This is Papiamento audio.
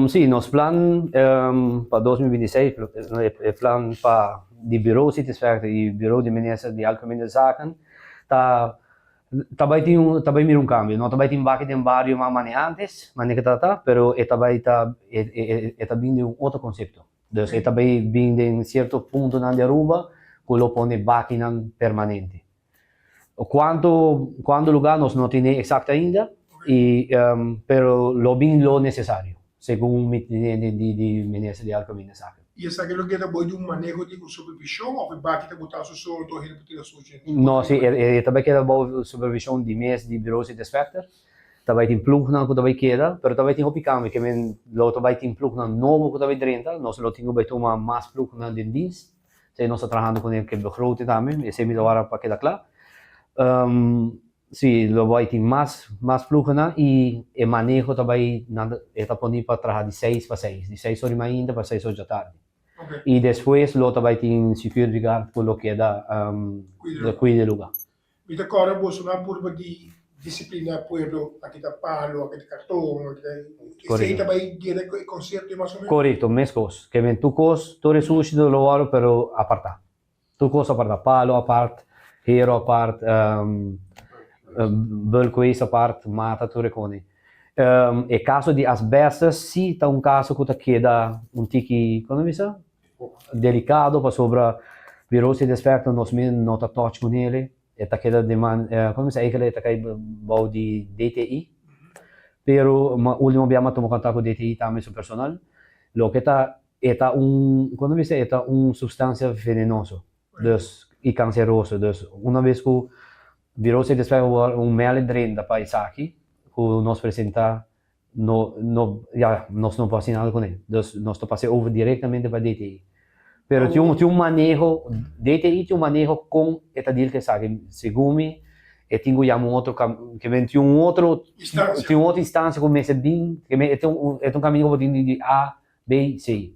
Si, nos plan pa 2026, e plan pa di Bureau City i Bureau di Minister di Algemene Zaken, ta bai mira un kambio. No ta bai tin baki den bario mas manera antes, manera ku ta, pero e ta bai ta e ta bin un otro konsepto. Dus e ta bai bin den sierto puntonan di Aruba ku lo pone bakinan permanente. Kuantu lugá nos no tin eksakto ainda, pero lo bin lo nesesario, segun mi di Minister di Algemene Zaken. I esaki lo keda bou di un maneho di un supervishon òf e baki ta botá su so anto hende por tira sushi? No, si, e ta bai keda bou supervishon di mes di Bureau City Inspector. Ta bai tin ploegnan ku ta bai keda, pero ta bai tin hopi kambio, ke men lo ta bai tin ploegnan nobo ku ta bai drenta, nos lo tin ku bai tuma mas ploegnan den dienst. Esei nos ta trahando kuné ku e begroting tambe, esei mi ta wara pa keda kla. Si, lo bai tin mas ploegnan i e maneho ta bai, nan e ta poni pa traha di 6 pa 6, di 6 or di mainta pa 6 or djatardi. I despues lo ta bai tin security guard ku lo keda kuida e lugá. Mi ta kòrda boso nan purba di disipliná pueblo, a kita palo, a kita karton, a kita. Esei ta bai gera ku e konsepto mas o ménos? Korekto, meskos. Ke men tur kos, tur e sushi lo wòrdu pero apartá. Tur kos apartá, palo apart, hero apart, bulk waste apart, mata tur e kos. E kaso di asbestos si ta un kaso ku ta keda un tiki, kon ta bisa? Delikado, pasobra Bureau City Inspector nos mes no ta touch ku nele, e ta keda den man, kon ta bisa, eigenlijk e ta kai bou di DTI, pero ultimo bia mi a tuma kontak ku DTI tambe su personal, loke ta e ta un, kon ta bisa, e ta un supstansia venenoso, dus, i kanseroso, dus una bes ku Bureau City Inspector un melding drenta pa esaki ku nos presenta, no, no, ya, nos no por hasi nada kuné. Dus nos ta pas'é over direktamente pa DTI. Pero tin un maneho, DTI tin un maneho kon e ta deal ku esaki. Segun mi, e tin ku yama un otro, ke men tin un otro, Instansia. Tin un otro instansia ku mester bin, ke men e ta un kaminda ku bo tin di A, B, C.